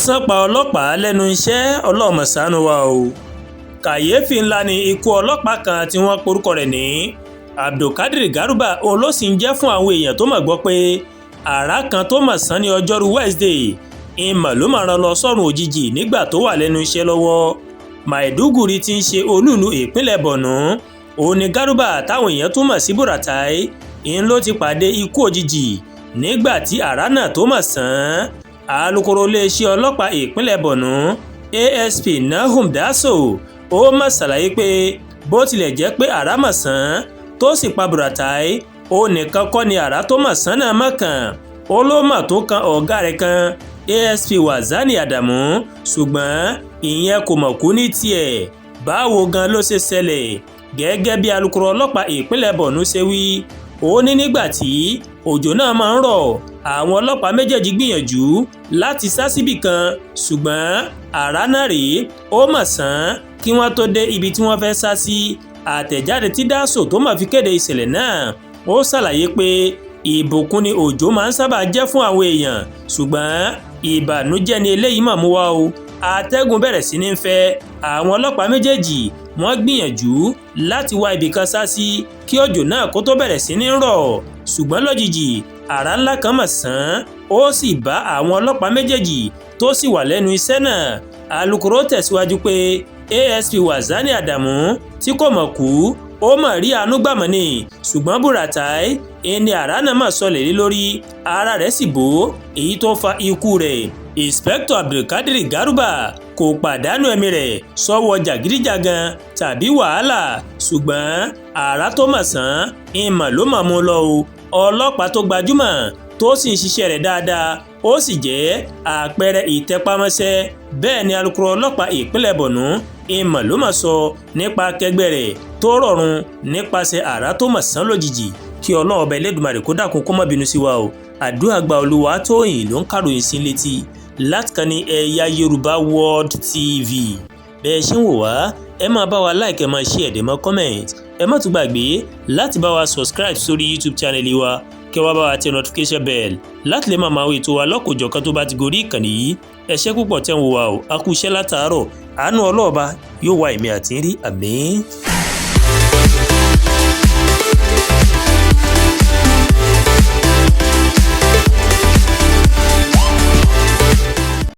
Sán pa ọlọ́pàá lẹ́nu iṣẹ́, Ọlọ́run ṣàánú wa o. Kàyééfì ńlá ni ikú ọlọ́pàá kan tí wọ́n porúkọ rẹ̀ ní Abdulkadir Garuba. Òun ló sì ń jẹ́ fún àwọn èèyàn tó mọ̀ gbọ́ pé àrá kan tó mọ̀ sán ní ọjọ́rú Wednesday ìmọ̀ ló máa rán lọ sọ́run òjijì nígbà tó wà lẹ́nu iṣẹ́ lọ́wọ́. Maiduguri tí ń ṣe olúùlú ìpínlẹ̀ Borno, òun ni Garuba táwọn èèyàn tún mọ̀ sí Buratai ń ló ti pàdé ikú òjijì nígbà tí àrá náà tó mọ̀ sán. Alūkkóró iléeṣẹ́ ọlọ́pàá ìpínlẹ̀ Borno, ASP Nahum Daso, ó mọ̀ ṣàlàyé pé bó tilẹ̀ jẹ́ pé àrá mọ̀ sán tó sì pa Buratai, ó nìkan kọ́ ni àrá tó mọ̀ sán náà mọ̀ kàn. Ó ló mọ̀ tó kan ọ̀gá rẹ̀ kan, ASP Wazani Adamu, ṣùgbọ́n ìyẹn kò mọ̀ kú ní tiẹ̀. Báwo gan ló ṣe ṣẹlẹ̀? Gẹ́gẹ́ bí alūkkóró ọlọ́pàá ìpínlẹ̀ Borno ṣe wí, ó ní nígbà tí òjò náà máa ń rọ̀, àwọn ọlọ́pàá méjèèjì gbìyànjú láti sá síbì kan, ṣùgbọ́n àrá náà rèé ó mọ̀ sán kí wọ́n tó dé ibi tí wọ́n fẹ́ sá sí. Àtẹ̀jáde tí Dáṣò tó mọ̀ fi kéde ìṣẹ̀lẹ̀ náà, ó ṣàlàyé pé ìbùkún ni òjò máa ń sábà jẹ́ fún àwọn èèyàn, ṣùgbọ́n ìbànújẹ́ ni eléyìí mà mú wá o. Atẹ́gùn bẹ̀rẹ̀ sí ní fẹ́, àwọn ọlọ́pàá méjèèjì wọ́n gbìyànjú láti wá ibì kan sá sí kí òjò náà kó tó bẹ̀rẹ̀ sí ní rọ̀, ṣùgbọ́n lójijì àrá ńlá kan mà sán, ó sì bá àwọn ọlọ́pàá méjèèjì tó sì wà lẹ́nu iṣẹ́ náà. Alūkkóró tẹ̀síwájú pé ASP Wazani Adamu tí kò mọ̀ kú, ó mọ̀ rí àánú gbàmọ́ ni, ṣùgbọ́n Buratai ẹni àrá náà mà sọlẹ̀ lé lórí, ara rẹ̀ sì bò, èyí tó fa ikú rẹ̀. Inspector Abdulkadir Garuba kò pàdánù ẹ̀mí rẹ̀ sọ́wọ́ jàgídíjàgan tàbí wàhálà, ṣùgbọ́n àrá tó mọ̀ sán ìmọ̀ ló mọ̀ mú lọ o. Ọlọ́pàá tó gbajúmọ̀ tó sì ń ṣiṣẹ́ rẹ̀ dáadáa, ó sì jẹ́ àpẹẹrẹ ìtẹpámọ́ṣẹ́. Bẹ́ẹ̀ ni alūkkóró ọlọ́pàá ìpínlẹ̀ Borno ìmọ̀ ló mọ̀ sọ nípa akẹgbẹ́ rẹ̀ tó rọrùn nípasẹ̀ àrá tó mọ̀ sán lójijì. Kí Ọlọ́run ọba Elédùmarè kó dákun kó má bínú sí wa o. Àdúrà gba. Olúwatóyìn ló ń kàròyìn sí létí láti kan ní Ẹ̀yà Yorùbá World TV. Bẹ́ẹ̀ ṣe ń wò wá, ẹ máa bá wa like, ẹ máa share, ẹ máa comment. Ẹ má tún gbàgbé láti bá wa subscribe sórí YouTube channel wa, kẹ́ wá bá wa tẹ notification bell láti lè máa máa wo ètò wa lọ́kòjọ̀kan tó bá ti gorí ìkànnì yìí. Ẹ ṣé púpọ̀ tẹ́ ń wò wá o. A kú iṣẹ́ látàárọ̀. Àánú ọlọ́ọ̀ba yóò wá èmi àti rí. Àmín.